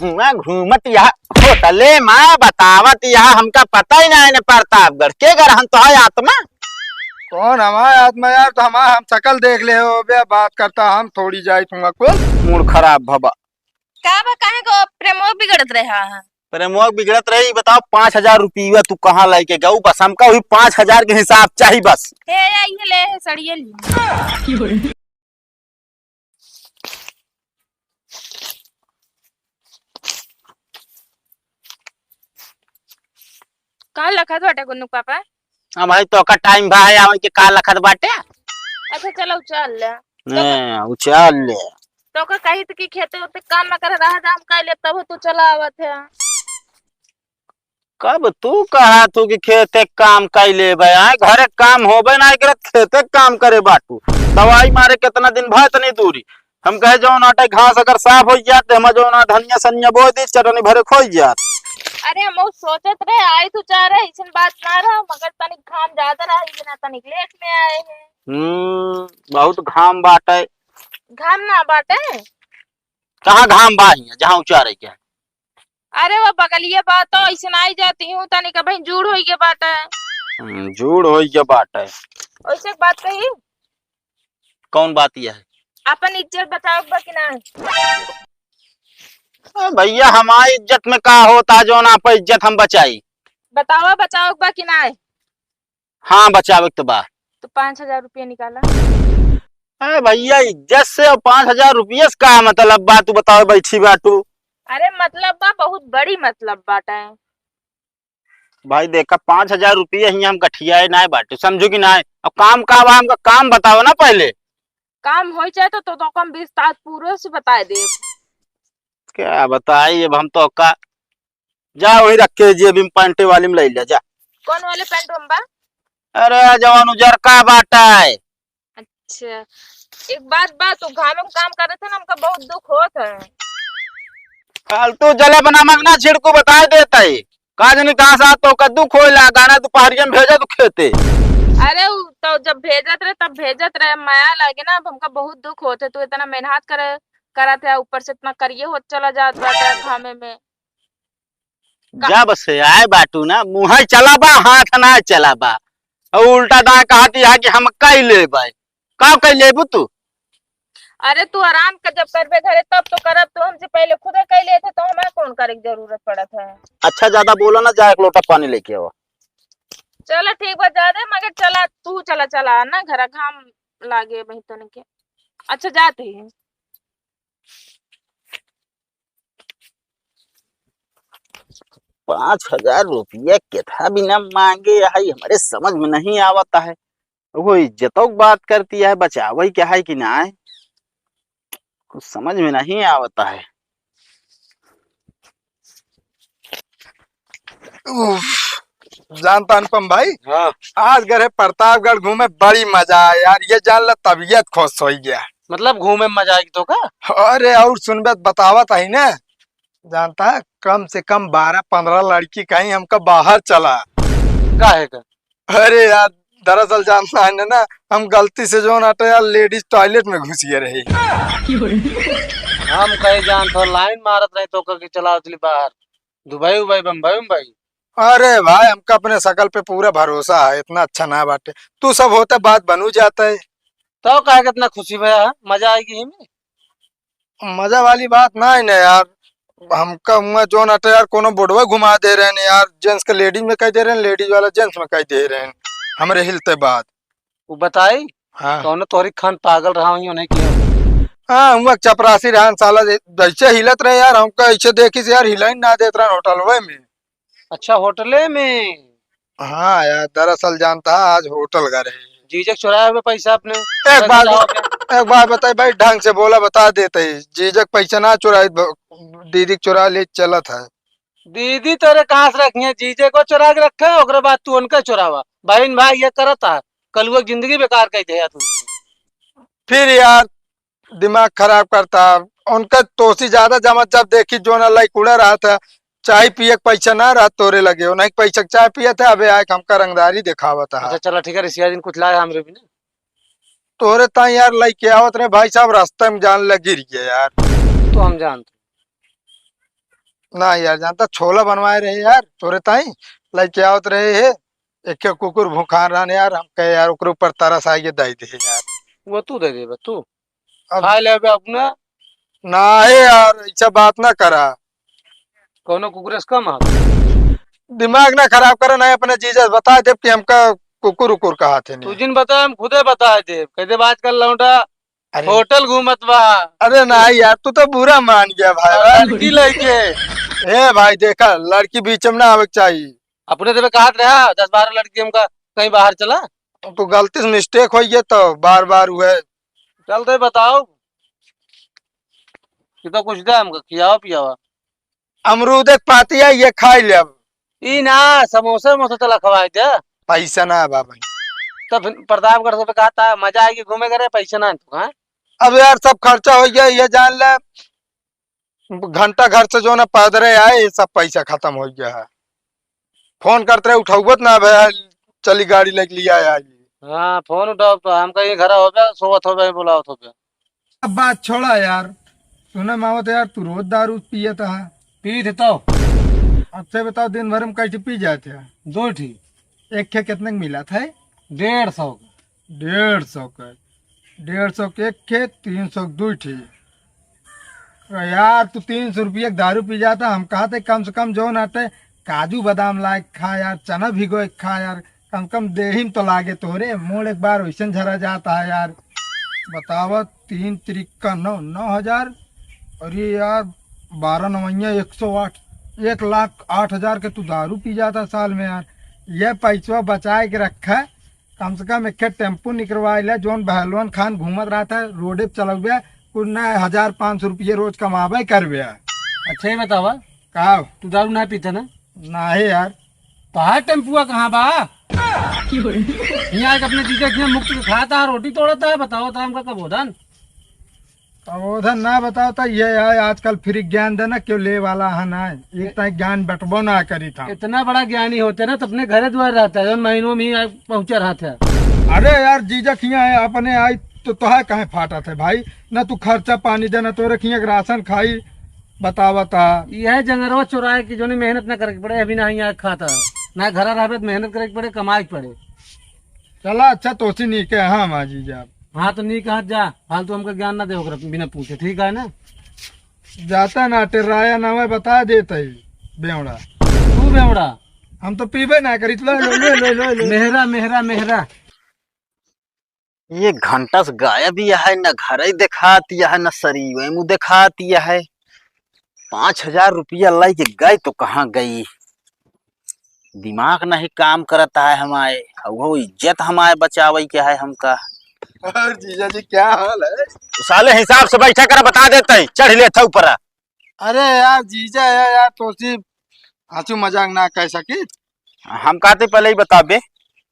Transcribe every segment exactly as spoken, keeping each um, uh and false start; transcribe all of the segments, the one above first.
हुआ घूमत यह होटले मा बतावत यह, हमका पता ही ना है ने प्रतापगढ़ के घर हम तो है आत्मा। कौन हमार आत्मा यार? तो हमार हम शकल देख ले हो बे, बात करता हम थोड़ी जाई तुमका कुल। मूड खराब भबा। का बा, काहे को प्रेमवा बिगड़त रहा है? प्रेमवा बिगड़त रही, बताओ पाँच हजार रुपया तू कहाँ लेके गऊ? बस हमका वही पाँच हजार के हिसाब चाही बस। हे, ये, ये ले, हे, सड़िए ली। का लखत बाटे गुन्नू पापा? हाँ भाई, तोका टाइम भा है आवे के, का लखत बाटे? अच्छा, चलो, उचाल ले। ने, उचाल ले। तोका कही त कि खेते उते काम न करे, रहा जाम कर ले, तब तू चला आवत है। कब तू कहा तू कि खेते क काम कइ लेबे, आए घरे क काम होबे ना करत, खेते क काम करे बाटू। दवाई मारे कितना दिन भा इतनी दूरी। हम कहे जौन आटे घास अगर साफ होइ जात, हम जौन आ धनिया सनिया बोइ दी, चटनी भरे खोइ जात। अरे हम सोचत रहे आई तू चाह रहे, ऐसन बात ना रहा, मगर तनिक घाम ज्यादा रहा, इतना तनिक लेट में आए हैं। हम्म, बहुत घाम बाटे। घाम ना बाटे। कहाँ घाम बा हियाँ, जहाँ उचारे के? अरे वो बगलिए बा तो ऐसे ना आई जाती हूँ, तनिक अबहीं जूड़ होई के बाटे। हम्म, जूड़ होई के बाटे। ऐसे बात कही? कौन बात यह है? अपन इज्जत बचाओ बा कि ना? ए भैया, हमारी इज्जत में का होता है, जौन आप इज्जत हम बचाई? बतावा, बचाओ बा कि ना? हाँ, बचावे के तो बा। तो पाँच हजार रुपया निकाला। अरे भैया, इज्जत से और पाँच हजार रुपया से का मतलब बा? तू बताओ, बैठी बाटू। अरे मतलब बा, बहुत बड़ी मतलब बाटे। भाई देखा, पाँच हजार रुपया ही हम गठियाए नाय बाटू, समझू कि नाय? अब काम का बा, हमका काम बताओ ना पहले। काम हो जाए तो, तो, तो कम विस्तार पूरे से बता दे। क्या बताई अब हम तो का, जा वही रख के जेबी में पैंटे वाली में ले ले जा। कौन वाले पैंट में बा? अरे जवान उजर का बाटा है। अच्छा, एक बात बा, तू घामे में काम करत है ना, हमका बहुत दुख होत है। फालतू जले बना मगना छिड़कू बताए देता है। का जनी कहाँ से तो का दुख होइला, गाना दोपहरिया में भेजा तू खेते। अरे उ तो जब भेजत रहे तब भेजत रहे, माया लागे ना, अब हमका बहुत दुख होत है, तू इतना मेहनत करे, करत है, ऊपर से इतना करिए होत चला जात बाटे घामे में। का- जब से आए बाटू ना, मुँह चला बा, हाथ ना चला बा। और उल्टा दाएं कहती है कि हम कई लेबै। का कई लेबू तू? अरे तू आराम कर, जब करबे घरे तब तो करब, तू हमसे पहले खुदे कई लेते तो हमारे कौन करे की जरूरत पड़त है? अच्छा ज्यादा बोला ना, जा एक लोटा पानी लेके आओ। चला ठीक बा, जा दे, मगर चला तू, चला, चला ना घरा, घाम लागे बहितन के। अच्छा जाते हैं। पाँच हजार रुपया केथा बिना मांगे है, हमरे समझ में नहीं आवत है। वो इज्जतों की बात करती है, बचावे के है कि नाय, कुछ समझ में नहीं आवत है। उफ, जानता अनुपम भाई, हाँ। आज गए रहे प्रतापगढ़ घूमे, बड़ी मजा आया यार। ये जान ला, तबीयत खुश हो गया। मतलब घूमे में मजा आएगी तो का? अरे और सुनबे, बतावत है ना, जानता है, कम से कम बारह पन्द्रह लड़की कहीं हमका बाहर चला। काहे का? अरे यार, दरअसल जानता है ना, हम गलती से जो ना यार लेडीज टॉयलेट में घुस गए रहे। हम कहे जान तो लाइन मारत रहे तो के चलाओ चली बाहर, दुबई उबई, बम्बई उम्बई। अरे भाई, हमका अपने शकल पे पूरा भरोसा है, इतना अच्छा ना बाटे। तू सब होता बात बनू जाता है। तो काहे के इतना खुशी भया है? मजा आएगी ही में। मजा वाली बात ना है ना यार, हमका हुआ जो ना यार कोनो बुढ़वा घुमा दे रहे हैं यार, जेंट्स के लेडीज में कह दे रहे हैं, लेडीज वाला जेंट्स में कह दे रहे हैं, हमरे हिलते बात। वो बताई? हाँ। कौनो तोहरी खान पागल रहा हुई नहीं किया। हाँ, हुआ चपरासी रहन साला, जै-, जैसे हिलत रहे यार, हमका ऐसे देखी से यार हिलाई ना देत रहन होटलवे में। अच्छा, होटले में? हाँ यार, दरअसल जानता है, आज होटल गए रहे। जीजक चुराए हुए पैसा अपने। एक पैसा बात, लाओ अपने। एक बात बताई भाई, ढंग से बोला, बता देते ही। जीजक पैसा ना चुराई, ब-, दीदी के चुरा ले चलत है। दीदी तोरे कहाँ से रखी है? जीजे को चुरा के रखे है, ओकरे बाद तू उनका चुरावा। बहन भाई ये करत है, कलुआ की जिंदगी बेकार कर दे तू। फिर यार, दिमाग खराब करता। उनका तोसी ज्यादा जमत, जब देखी जो ना लाइक उड़ा रहा था, चाय पिए के पैसा ना रहा तोरे लगे, वो नहीं पैसा के चाय पिए थे, अबे आए हमका रंगदारी दिखावत है। अच्छा चला ठीक है, रिसिया दिन कुछ लाए हमरे भी ना। तोरे ताई यार लइके आवत रहे भाई साहब, रास्ते में जान लग गिर गया यार। तो हम जानते। ना यार, जानता छोला बनवाए रहे यार, तोरे ताई लइके आवत रहे हे, एक कुकुर भूखान रहन यार, हम कहे यार ओकरे ऊपर तरस आइगे, दे दे यार। वो तू दे देबे तू? अब खाए लेबे अपने। नाहीं यार, ऐसा बात ना करा। कौनो कुकुर से कम है? दिमाग ना खराब करा, नाहीं अपने जीजा से बताए देब कि हमका कुकुर उकुर कहा थे तू नहीं। जिन बताए, हम खुदे बताए देब। कह देब आजकल लौंडा अरे। होटल घूमत बा। अरे नाहीं यार, तू तो बुरा मान गया भाई। लड़की लइके। ए भाई देखा, लड़की बीच में ना आवे के चाहिए। अपने तो कहत रहा, दस बारह लड़की हमका कहीं बाहर चला। तो गलती से mistake होइ गया तो बार बार हुए। चल तो बताओ, कि तो कुछ दे हमका, खियावा पियावा। अमरूद एक पाती है, ये खाई ले अब। ई ना, समोसा वमोसा चला खवाए दे। पैसा ना है बाबा। तो फिर प्रतापगढ़ से कहा था, मजा आएगी घूमे करे, पैसा ना है तो, हाँ? अब यार सब खर्चा होइ गया, ये जान ले। घंटा घर से जो ना पैदरे आए, ये सब पैसा खत्म होइ गया है। फोन करत रहे, उठाउबत ना भे, चली गाड़ी लेके लिया आई। हाँ, फोन उठाओ तो हम कहीं घर होबे, सोवत होबे, बुलावत होबे। अब बात छोड़ा यार, सुने में आवत यार, तू रोज दारू पियत है। पीत तो। अच्छा बताओ, दिन भर में कैसे पी जाते हैं? दो ठी। एक खे कितने के मिला था? डेढ़ सौ का। डेढ़ सौ का। डेढ़ सौ के एक खे, तीन सौ के दो ठी। अरे यार, तू तीन सौ रुपये के दारू पी जाता, हम कहते कम से कम जो ना ते काजू बादाम लाए के खा यार, चना भिगो के खा यार, कम से कम देही में तो लागे तोरे, मूड़ एक बार वैसन झरा जाता है यार। बतावा, तीन तिरिक्का नौ, नौ हजार, और ये यार बारह नवैया एक सौ आठ, एक लाख आठ हजार के तू दारू पी जाता साल में यार। ये पैसवा बचाए के रखा, कम से कम एक ठे टेम्पू निकरवाए ले, जौन पहलवान खान घूमत रहता है, रोडे पे चलौबे, कुल ना हजार पाँच सौ रुपये रोज कमाबे करबे। अच्छा, ये बतावा, का? तू दारू ना पीता ना? नाहीं यार। तोहार टेम्पुआ कहाँ बा? यहाँ के अपने जीजा के मुफ्त के खाता है, रोटी तोड़ता है, बताओ तो हमका कब होदन? अब उधर ना बताओ तो ये है, आजकल फ्री ज्ञान देना, क्यों ले वाला है ना, एक तक ज्ञान बटबो ना करी था। इतना बड़ा ज्ञानी होते ना तो अपने घरे द्वार रहता है, महीनों में ही पहुँचा रहता है। अरे यार, जीजा किया है, अपने आई तो तोहा काहे फाटा थे भाई, ना तू खर्चा पानी देना, तोरे किया के राशन खाई, बतावा ता। यह जंगरवा चुराए कि जोनी मेहनत ना करे के पड़े, अभी ना यहाँ खाता, ना घर रहबे तो मेहनत करे के पड़े, कमाए के पड़े। चला अच्छा, तोसी नीक है, हाँ, माँ जीजा। हाँ, तो नीक हाथ जा, फालतू हमका ज्ञान ना दे ओकरा बिना पूछे, ठीक है ना? जाता ना, टेर्राया नावे बता देत है, बेवड़ा। तू बेवड़ा? हम तो पीबे ना करी, लो, लो, लो, लो, लो, लो। मेहरा, मेहरा, मेहरा। ये घंटा से गायब ही है, न घर ही देखात ही है, न सरीवे मुँह देखात ही है। पाँच हजार रुपया लाई के गई तो कहाँ गई? दिमाग नहीं काम करत है हमारे, अउहो इज्जत हमारे बचावे के है हमका। और जीजा जी क्या हाल है? साले हिसाब से बैठा कर बता देते हैं, चढ़ लेता ऊपर। अरे यार जीजा है यार, तोसी हँसू मजाक ना कह सकी। हम कहते पहले ही बताबे।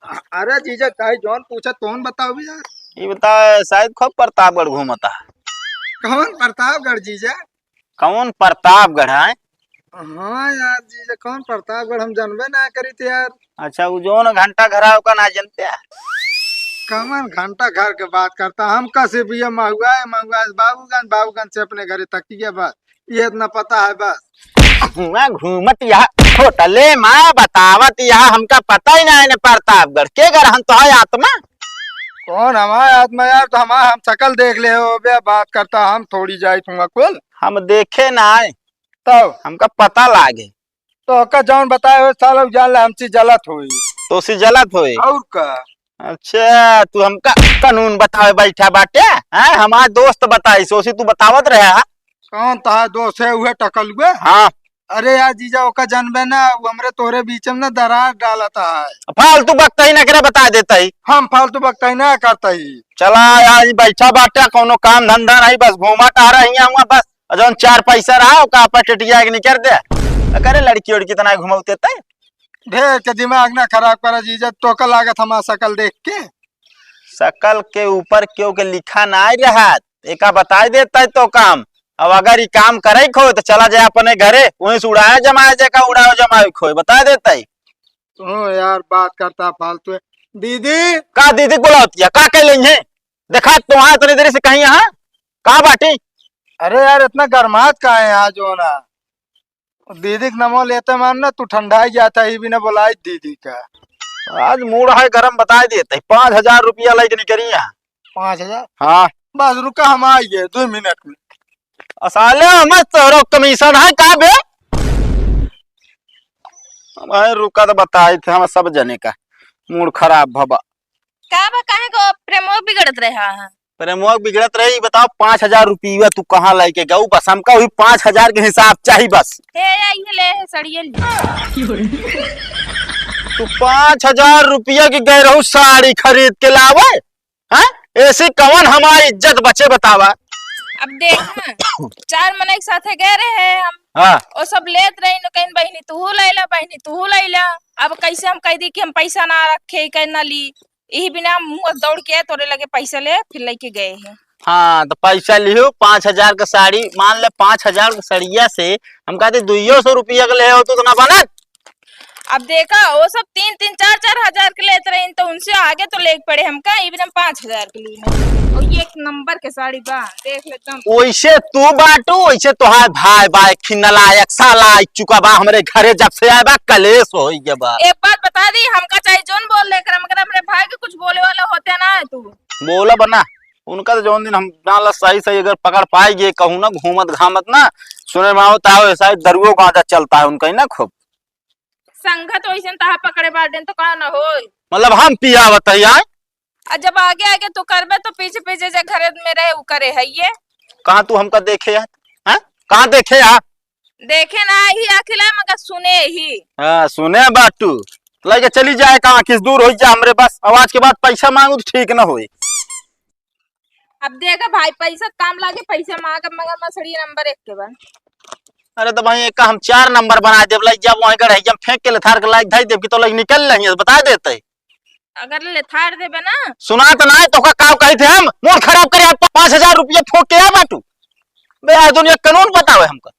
अरे जीजा, चाहे जौन पूछा तौन बताओ भी यार। ये बता, शायद खूब प्रतापगढ़ घूमता। कौन प्रतापगढ़ जीजा? कौन प्रतापगढ़ है? हाँ यार जीजा, कौन प्रतापगढ़, हम जानबे ना करी थे यार। अच्छा, वो जौन घंटा घर है, ओका ना जानते हैं? कौन घंटा घर के बात करता? हम कसे भी ये महुआ है, महुआ से बाबूगंज, बाबूगंज से अपने घरे तक, ठीक है बस। ये इतना पता है बस। हुआ घूमत यह होटले मा बतावत यह, हमका पता ही ना है ने प्रतापगढ़ के घर हम तो है आत्मा। कौन हमारा आत्मा यार, तो हमारा हम शकल देख ले हो बे, बात करता हम थोड़ी जाई तुम कुल। हम देखे ना है। तब? हमका पता लागे। तो का जौन बताए हो साला उ जान ले हमसे जलत होई। तोसी जलत होई? और का? अच्छा, तू हमका कानून बतावे बैठा बाटे, हैं? हमार दोस्त बताई, सोसी तू बतावत रहे हा। कौन तहार दोस्त है, उहे टकलुए? हाँ। अरे यार जीजा, ओका जानबे ना, वो हमरे तोरे बीच में ना दरार डालत है। फालतू बकतही ना करे, बता देता ही। हम फालतू बकतही ना करता ही। चला यार, ई बैठा बाटे, कौनो काम धंधा नहीं, बस घूमा टहरा हियाँ हुआ बस। और जौन चार पैसा रहा, ओका आपा टेटिया के निकर दे। करे लड़की उड़की तना घुमौते तै। ढेर के दिमाग ना खराब करा जीजा, तोका लागत हमार शकल देख के। शकल के ऊपर केहू के लिखा ना रहत, एका बताई देता है तो काम। अब अगर ई काम करे खो तो चला जाए अपने घरे, वहीं से उड़ाया जमाया जेका उड़ाओ जमाए खो, बता देता है। तू यार बात करता फालतू है। दीदी। का दीदी बुलावतिया, का कह लेंगे? देखा तो वहाँ इतनी देर से कहीं यहाँ, का बाटी? अरे यार इतना गरमात का है यहाँ जो ना? दीदी के नमो लेते मान ना, तू ठंडाई जाता ही बिना बुलाई दीदी का। आज मूड है गरम, बताई देते ही, पाँच हजार रुपया लेके निकरी है। पाँच हजार? हाँ। बस रुका, हम आइए दो मिनट में। असाले हमें तोरो कमीशन है का बे? हमें रुका तो बताई थे, हम सब जने का मूड खराब भबा। का बा, काहे को प्रेमो बिगड़त रहा है? प्रेमो बिगड़त रही, बताओ, पाँच हजार रुपया तू कहाँ लेके गऊ? बस हमका वही पाँच हजार के हिसाब चाही बस। हे, ये, ये ले, हे, सड़िए ले। तू पाँच हजार रुपया की गए रहू साड़ी खरीद के लावे, हैं? ऐसी कवन हमारी इज्जत बचे, बतावा। अब देख ना, चार मनई के साथे गए रहे हम। हाँ। वो सब लेत रही न, कहीं बहिनी तू लैला, बहिनी तू लैला। अब कैसे हम कह दी कि हम पैसा ना रखे, कहीं ना ली, यही बिना हम हुआ दौड़ के तोरे लगे पैसा ले, फिर लेके गए हैं। हाँ, तो पैसा लिहो, पाँच हजार का साड़ी, मान ले, पाँच हजार का सड़िया से हम कहते दुइयो सौ रुपया के ले हो तो ना बनत। अब देखा, वो सब तीन तीन, चार चार हजार के लेत रही, तो उनसे आगे तो लेके पड़े हमका, ये बिना पाँच हजार के लिए। और ये एक नंबर के साड़ी बा, देख ले तुम। वैसे तू बाटू, वैसे तोहार भाई बा, एक ठिन नालायक साला आ चुका बा हमरे घरे, जब से आए बा कलेश हो गया बा। एक बात बता दी, हमका चाहे जोन बोल ले कर, मगर हमरे भाई के कुछ बोले वाला होते ना है तू। बोला बना, उनका तो जौन दिन हम जान ला सही सही अगर पकड़ पाई गए कहूँ ना, घूमत घामत ना, सुने में आवत आओ ऐसा ही दरुओ गांजा चलता है उनका ही ना खूब। संगत वैसन तहा पकड़े बाटेन तो का न होई? मतलब हम पियावत है यार? आ जब आगे आगे तू करबे तो पीछे पीछे जे घरे में रहे उ करे है ये। कहाँ तू हमका देखे यार? हैं? कहाँ देखे यार? देखे ना ही आखिला मगर सुने ही। हाँ, सुने बाटू। लगे चली जाए कहाँ, किस दूर हो जा हमरे बस। अब आज के बाद पैसा मांगू तो ठीक ना होई। अब देखा भाई, पैसा काम लागे, पैसा मांग, मगर मसड़ी नंबर एक के बा। अरे तो भाई, एक हम चार नंबर बना देब, लाइक जब वहीं गढ़ैया में फेंक के लेथार के लाइक धई देब कि तो लाइक निकल लेंगे, बता देते। अगर लेथार देबे ना। सुना तो ना है, तो का काव कही थे हम, मूड खराब करे, आप पाँच हजार रुपया फोंक के आ बाटू। बे, यार दुनिया कानून बतावे हमका।